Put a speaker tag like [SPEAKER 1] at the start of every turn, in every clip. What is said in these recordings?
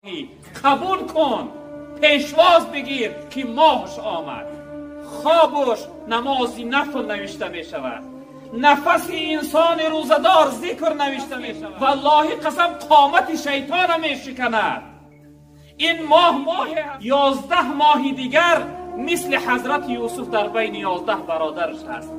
[SPEAKER 1] Қабул кун, пешвоз бигир, ки моҳш омад. Хобуш намози нафл навишта мешавад. Нафаси инсони рӯзадор зикр навишта мешавад. Валлоҳи қасам, қомати шайтона мешиканад. Ин моҳ моҳи 11 моҳи дигар мисли ҳазрати Юсуф дар байни 11 бародараш ҳаст.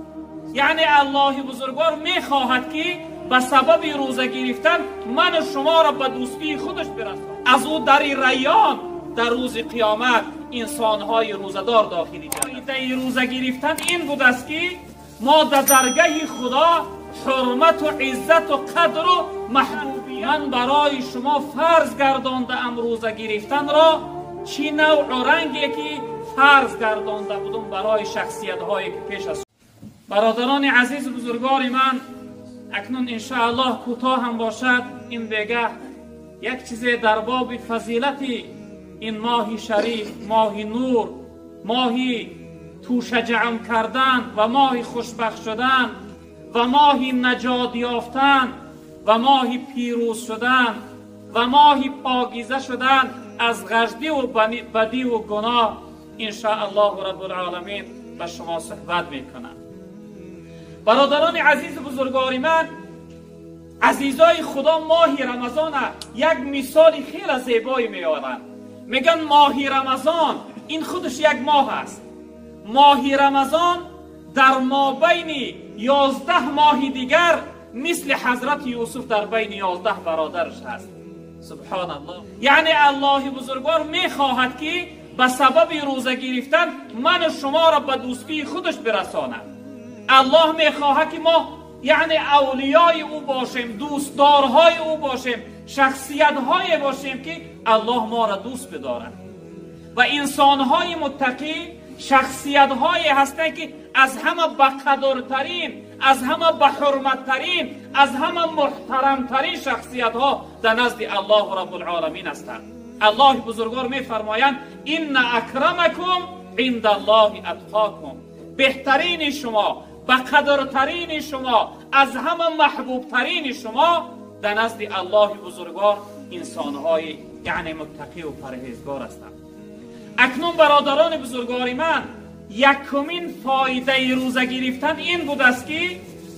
[SPEAKER 1] Яъне Аллоҳи бузургвор мехоҳад, ки ба сабаби рӯза гирифтан ману шуморо ба дӯстии худаш бирасонад. Аз ӯ дари Райён дар рӯзи қиёмат инсонҳои рӯзадор дохили ҷаннат. Фоидаи рӯза гирифтан ин будааст, ки мо дар даргаҳи Худо ҳурмату иззату қадру маҳбубият. Ман барои шумо фарз гардондаам рӯза гирифтанро, чӣ навъу ранге ки фарз гардонда будум барои шахсиятҳое ки пеш аз. Бародарони азизу бузургвори ман, акнун иншоаллоҳ кӯтоҳ ҳам бошад, ин бегаҳ як чизе дар боби фазилати ин моҳи шариф, моҳи нур, моҳи тӯшаҷамъ кардан ва моҳи хушбахт шудан ва моҳи наҷот ёфтан ва моҳи пирӯз шудан ва моҳи покиза шудан аз ғаждиву бадиву гуноҳ, иншоаллоҳу раббулоламин ба шумо суҳбат мекунам. Бародарони азизу бузургвори ман, азизои Худо, моҳи Рамазона як мисоли хеле зебое меоранд. Мегӯянд, моҳи Рамазон ин худаш як моҳ аст. Моҳи Рамазон дар мобайни 11 моҳи дигар мисли ҳазрати Юсуф дар байни 11 бародараш ҳаст. Субҳоналлоҳ. Яъне Аллоҳи бузургвор мехоҳад, ки ба сабаби рӯза гирифтан ману шуморо ба дӯстии худаш бирасонад. Аллоҳ мехоҳад, ки мо яъне авлиёи ӯ бошем, дӯстдорҳои ӯ бошем, шахсиятҳое бошем, ки Аллоҳ моро дӯст бидорад. Ва инсонҳои муттақӣ шахсиятҳое ҳастанд, ки аз ҳама бақадртарин, аз ҳама баҳурматтарин, аз ҳама муҳтарамтарин шахсиятҳо дар назди Аллоҳу раббулоламин ҳастанд. Аллоҳи бузургвор мефармоянд: инна акрамакум индаллоҳи атқокум. Беҳтарини шумо, бақадртарини шумо, аз ҳама маҳбубтарини шумо дар назди Аллоҳи бузургвор инсонҳои яъне муттақиву парҳезгор ҳастанд. Акнун бародарони бузургвори ман, якумин фоидаи рӯза гирифтан ин будааст, ки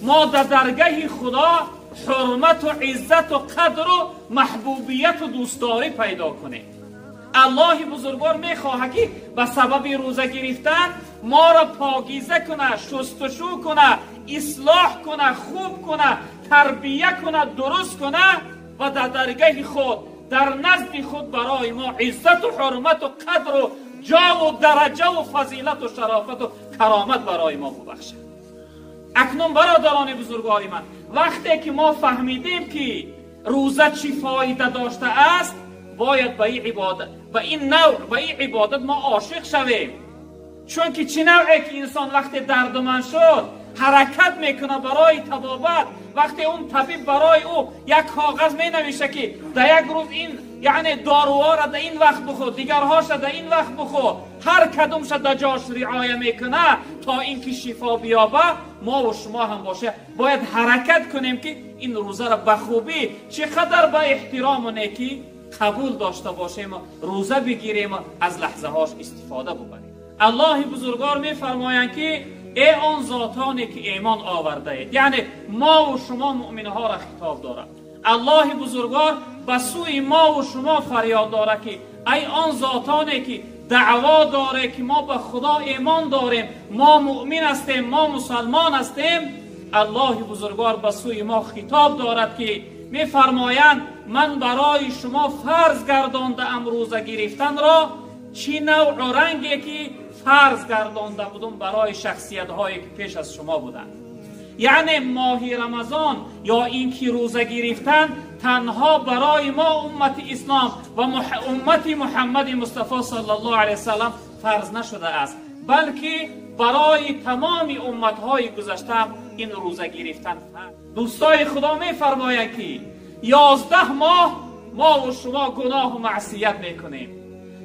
[SPEAKER 1] мо дар даргаҳи Худо ҳурмату иззату қадру маҳбубияту дӯстдорӣ пайдо кунем. Аллоҳи бузургвор мехоҳад, ки ба сабаби рӯза гирифтан моро покиза кунад, шустушӯ кунад, ислоҳ кунад, хуб кунад, тарбия кунад, дуруст кунад ва дар даргаҳи худ, дар назди худ барои мо иззату ҳурмату қадру ҷову дараҷаву фазилату шарофату каромат барои мо бубахшад. Акнун бародарони бузургвори ман, вақте ки мо фаҳмидем, ки рӯза чӣ фоида доштааст, бояд ба ин ибодат, ба ин навъ, ба ин ибодат мо ошиқ шавем. Чунки чӣ навъе ки инсон вақте дардуманд шуд, ҳаракат мекунад барои табобат, вақте он табиб барои ӯ як коғаз менавиша, ки дар як рӯз ин яъне доруҳоро дар ин вақт бихӯр, дигарҳоша дар ин вақт бихӯр, ҳар кадомша дар ҷош риоя мекунад то ин ки шифо биёбад, мову шумо ҳам боша бояд ҳаракат кунем, ки ин рӯзаро ба хубӣ, чӣ қадар ба эҳтирому некӣ қабул дошта бошем, рӯза бигирем, аз лаҳзаҳош истифода бубарем. Аллоҳи бузургвор мефармоянд, ки эй он зотоне ки имон овардаед, яъне мову шумо муъминҳоро хитоб дорад. Аллоҳи бузургвор ба сӯи мову шумо фарёд дорад, ки ай он зотоне ки даъво доре, ки мо ба Худо имон дорем, мо муъмин ҳастем, мо мусалмон ҳастем. Аллоҳи бузургвор ба сӯи мо хитоб дорад, ки мефармоянд: ман барои шумо фарз гардондаам рӯза гирифтанро, чӣ навъу ранге ки фарз гардонда будум барои шахсиятҳое ки пеш аз шумо буданд. Яъне моҳи Рамазон ё ин ки рӯза гирифтан танҳо барои мо уммати ислом ва уммати Муҳаммади Мустафо саллаллоҳу алайҳи васаллам фарз нашудааст, балки барои тамоми умматҳои гузашта ин рӯза гирифтан фарз. Дӯстои Худо мефармоянд, ки 11 моҳ мову шумо гуноҳу маъсият мекунем,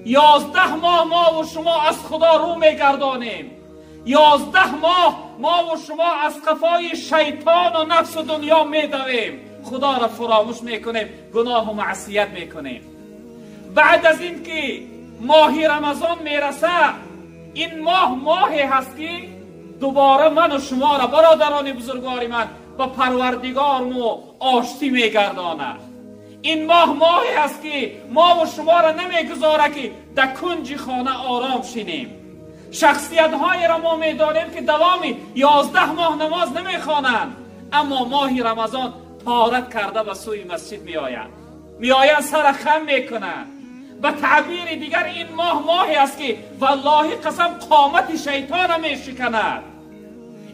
[SPEAKER 1] 11 моҳ мову шумо аз Худо рӯ мегардонем, 11 моҳ мову шумо аз қафои шайтону нафсу дунё медавем, Худоро фаромӯш мекунем, гуноҳу маъсият мекунем. بعد از این که ماه رمضان میرسه، این ماه ماهی هست که دوباره من و شما را برادران بزرگوار من با پروردگارمو آشتی میگردانه. این ماه ماهی هست که ما و شما را نمیگذاره که در کنج خانه آرام شینیم. شخصیت های را ما میدانیم که دوامی 11 ماه نماز نمیخوانند، اما ماه رمضان طارت کرده به سوی مسجد میآیند، میآیند سر خم میکنند. به تعبیر دیگر این ماه ماهی است که والله قسم قامت شیطان میشکند.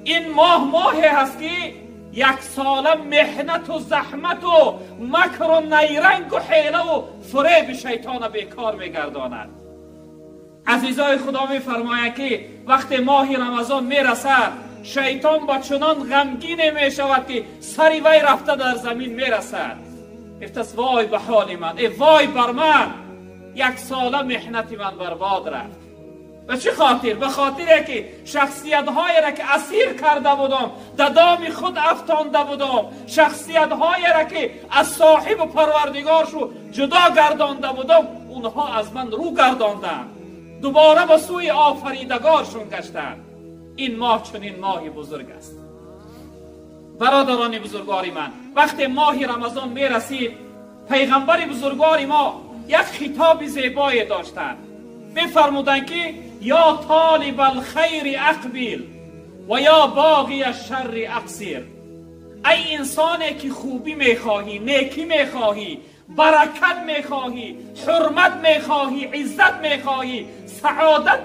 [SPEAKER 1] این ماه ماهی است که یک ساله محنت و زحمت و مکر و نیرنگ و حیله و فریب شیطان بیکار میگرداند. عزیزای خدا میفرماید که وقتی ماه رمضان میرسد، شیطان با چنان غمگین میشود که سری وی رفته در زمین میرسد. افتاس وای به حال من، ای وای بر من، یک ساله محنت من برباد رفت. به چه خاطر؟ به خاطر که شخصیت های را که اسیر کرده بودم، در دام خود افتانده بودم، شخصیت های را که از صاحب و پروردگارشو جدا گردانده بودم، اونها از من رو گرداندند، دوباره به سوی آفریدگارشون گشتند. این ماه چنین ماهی بزرگ است. برادران بزرگوار من، وقتی ماه رمضان میرسید، پیغمبر بزرگوار ما یک خطاب زیبایی داشتند. میفرمودند که یا طالب الخیر اقبل و یا باغی الشر اقصر. ای انسانی که خوبی میخواهی، نیکی میخواهی، برکت میخواهی، حرمت میخواهی، عزت میخواهی، سعادت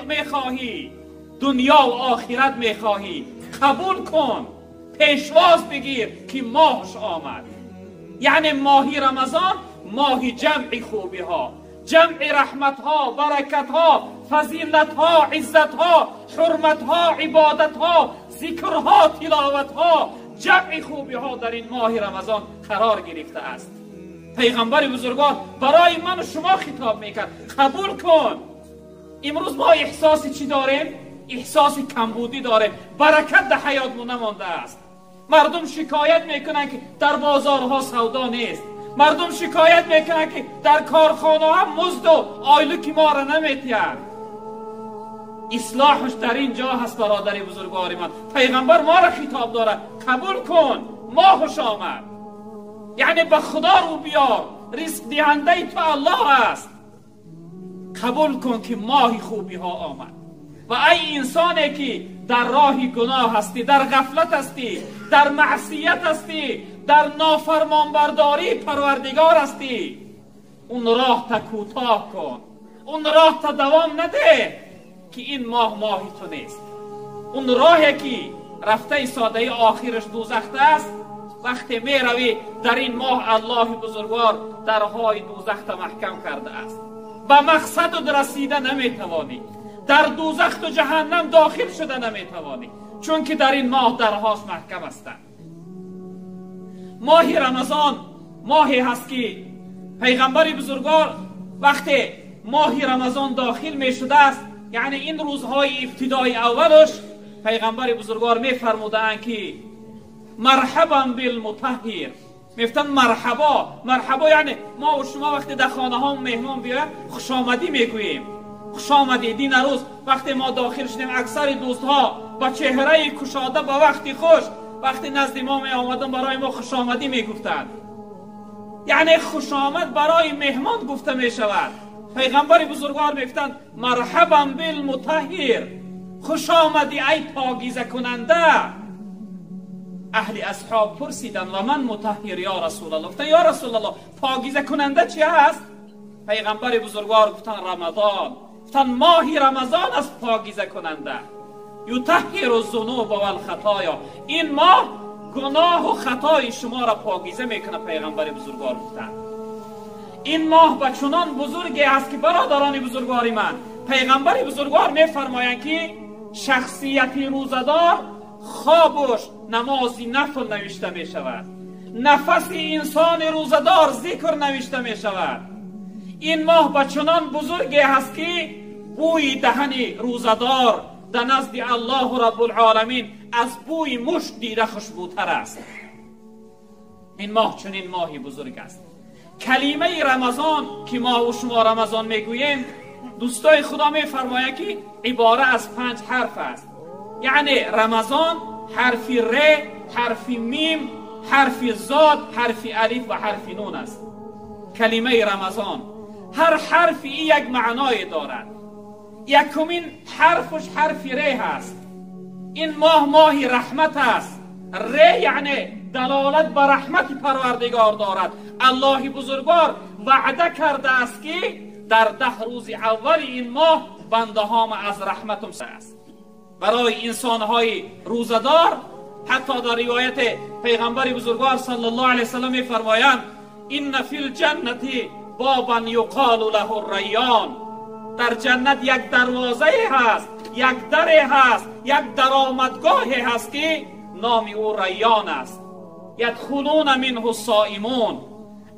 [SPEAKER 1] میخواهی، دنیا و آخرت میخواهی، قبول کن، پیشواز بگیر که ماهش آمد. یعنی ماهی رمضان ماهی جمع خوبی ها، جمع رحمت ها، برکت ها، فضیلت ها، عزت ها، حرمت ها، عبادت ها، ذکر ها، تلاوت ها، جمع خوبی ها در این ماه رمضان قرار گرفته است. پیغمبر بزرگوار برای من و شما خطاب میکرد، قبول کن. امروز ما احساس چی داریم؟ احساس کمبودی داریم، برکت در حیات ما نمانده است. مردم شکایت میکنن که در بازارها سودا نیست، مردم شکایت میکنن که در کارخانه ها مزد و آیلوک ما را نمیتین. اصلاحش در این جا هست برادر بزرگوار من. پیغمبر ما را خطاب داره، قبول کن، ماهش آمد. یعنی به خدا رو بیار، رزق دهنده تو الله است. قبول کن که ماه خوبی ها آمد. و ای انسانی که در راه گناه هستی، در غفلت هستی، در معصیت هستی، در نافرمانبرداری پروردگار هستی، اون راه تا کوتاه کن، اون راه تا دوام نده که این ماه ماهی تو نیست. اون راهی که رفته ساده آخرش دوزخ است، وقتی می روی در این ماه الله بزرگوار درهای دوزخ تا محکم کرده است. به مقصد رسیده نمیتوانی، در دوزخ و جهنم داخل شده نمیتوانی، چون که در این ماه درهاش محکم هستند. ماه رمضان ماهی هست که پیغمبر بزرگوار وقتی ماه رمضان داخل می شده است، یعنی این روزهای ابتدای اولش، پیغمبر بزرگوار می فرمودند که مرحبا بالمطهر. میفتن مرحبا، مرحبا یعنی ما و شما وقتی در خانه ها مهمان بیاید خوش آمدی میگوییم، خوش آمدی. دین روز وقتی ما داخل شدیم، اکثر دوست ها با چهره کشاده با وقتی خوش وقتی نزد ما می آمدن برای ما خوش آمدی میگفتند. یعنی خوش آمد برای مهمان گفته می شود. پیغمبر بزرگوار میگفتند مرحبا بالمطهر، خوش آمدی ای پاکیزه کننده. اهل اصحاب پرسیدن و من مطهر یا رسول الله؟ گفتن یا رسول الله پاکیزه کننده چی هست؟ پیغمبر بزرگوار گفتن رمضان. گفتن ماهی رمضان است پاکیزه کننده. یطهر الذنوب والخطایا، این ماه گناه و خطای شما را پاکیزه میکنه. پیغمبر بزرگوار گفتن این ماه به چنان بزرگی است که برادران بزرگوار من، پیغمبر بزرگوار میفرمایند که شخصیت روزه‌دار خوابش نمازی نفل نوشته می شود، نفس انسان روزه‌دار ذکر نوشته می شود. این ماه به چنان بزرگی هست که بوی دهن روزه‌دار در نزد الله رب العالمین از بوی مشک دیده خوشبوتر است. این ماه چنین ماهی بزرگ است. کلمه رمضان که ما و شما رمضان میگوییم، دوستای خدا میفرماید که عباره از 5 حرف است. یعنی رمضان حرف ر، حرف میم، حرف زاد، حرف الف و حرف نون است. کلمه رمضان هر حرفی یک معنای دارد. یکمین حرفش حرف ر هست. این ماه ماه رحمت است. ر یعنی دلالت بر رحمت پروردگار دارد. الله بزرگوار وعده کرده است که در 10 روز اول این ماه بنده هام از رحمتم است. برای انسانهای روزدار حتی در روایت پیغمبر بزرگوار صلی الله علیه وسلم میفرمایند ان فی الجنة بابا یقال له الریان. در جنت یک دروازه هست، یک در هست، یک درآمدگاه هست که نام او ریان است. یدخلون منه الصائمون.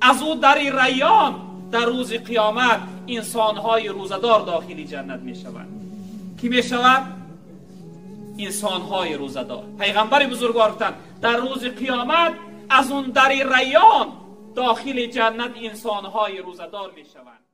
[SPEAKER 1] از او در ریان در روز قیامت انسانهای روزدار داخل جنت می شوند. کی می شود؟ انسانهای روزدار. پیغمبر بزرگوار گفتند در روز قیامت از اون در ریان داخل جنت انسانهای روزدار می شوند.